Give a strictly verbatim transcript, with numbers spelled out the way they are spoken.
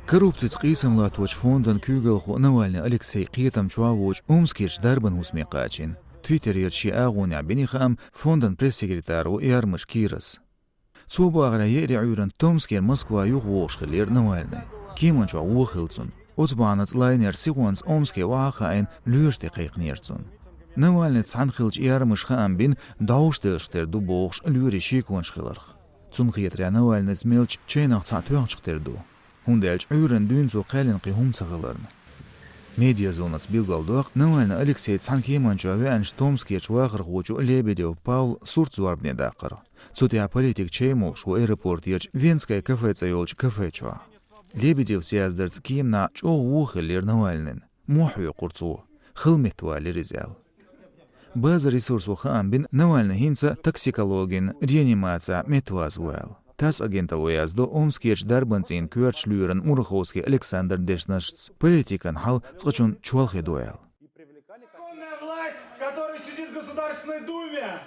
Коррупцица къийсам латточу фондан куьйгалхо Навальный Алексей кхетам чохь а воцуш Омскерчу дарбан хӀусаме кхачийна. Твиттерера шен агӀонехь бина хаам фондан пресс-секретаро Ярмаш Кирас. Цо бахарехь, еарин Ӏуьйранна Томскера Москва юхавогӀуш хиллера Навальный. Кеман чохь вон хилла цунна. Оцу бахьанца лайнер сихонца Омске охьа а хаийна, лоьраш тӀе кхайкхинера цунна. Навальныйца цхьаьна хиллачу Ярмаша хаам бина, дӀовш деллачух тера ду бохуш лоьрийн шеконаш хиларх. Цунна хетарехь, Навальныйс мелча чайнах цхьаъ тоьхначух тера ду. ХӀунда аьлча Ӏуьйранна дуьйна цо кхаьллина кхин хӀума ца хиларна. Медиазонаца билгалдоккху Навальный Алексей цхьана кеман чохь веанчу Томскерчу вахархочо Лебедев Павла сурт зорбане даккхар. Цу тӀехь политик чай молуш ву аэропортерчу «Венское кафе» цӀе йолчу кафе чохь. Лебедевс яздарца, кеманахь чӀогӀа вон хиллера Навальныйна. Мохь хьоькхура цо. Хала меттавалийра иза аьлла. База ресурсо хаам бина, Навальный хӀинца токсикологин реанимацехь меттаваза ву аьлла. ТАСС агенталло яздо Омскерчу дарбан цӀийнан коьртачу лоьран Мураховский Александран дешнашца, политикан хьал цкъачунна чолхе до аьлла. Законная власть, которая сидит в Государственной Думе,